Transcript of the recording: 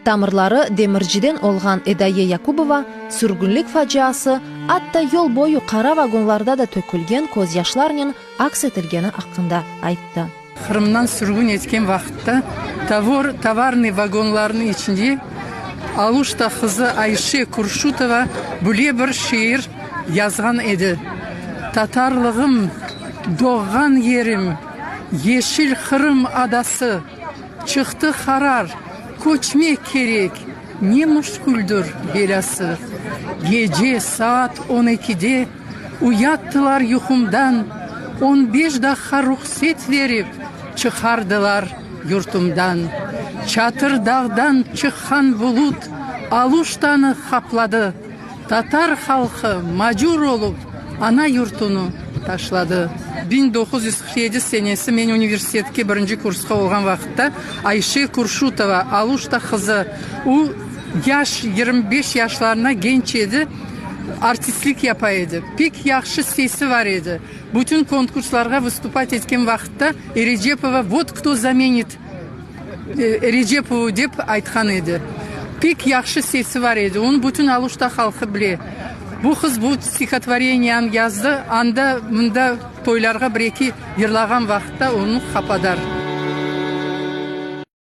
Tamırları Demirciden olğan Edaye Yakubova sürgünlik faciası atta yol boyu qara vagonlarda da tökülgen közyaşlarnen aks etilgeni aqqında ayttı. Qırımdan sürgün etken vaqıtta tavor, tovarnıy, vagonlarnıñ içinde Aluşta qızı Ayşe Kurşutova böyle bir şiir yazğan edi, Tatarlığım, doğğan yerim, yeşil Qırım adası, Çıqtı qarar, köçmek kerek, ne müşküldir belâsı. Gece saat on ekide uyattılar yuqumdan, On beş daqqa ruhset verip, çıqardılar yurtumdan. Çatır dağdan çıqqan bulut Aluştanı qapladı, Tatar halqı macur olıp, ana yurtunı taşladı. 1947 senesi men universitetke birinci kursqa olğan vaqıtta Ayşe Kurşutova, Aluşta qızı, o yaş, 25 yaşlarına genç edi, artistlik yapa edi. Pek yahşı sesi var edi. Bütün konkurslarğa vıstupat etken vaqıtta Erecepova vot kto zamenit Erecepovu dep aytqan edi. Pek yahşı sesi var edi, onı bütün Aluşta halqı bile. Bu qız bu stihotvoreniyanı yazdı, anda, mında toylarğa bir-eki yırlağan vaqıtta onı qapadar.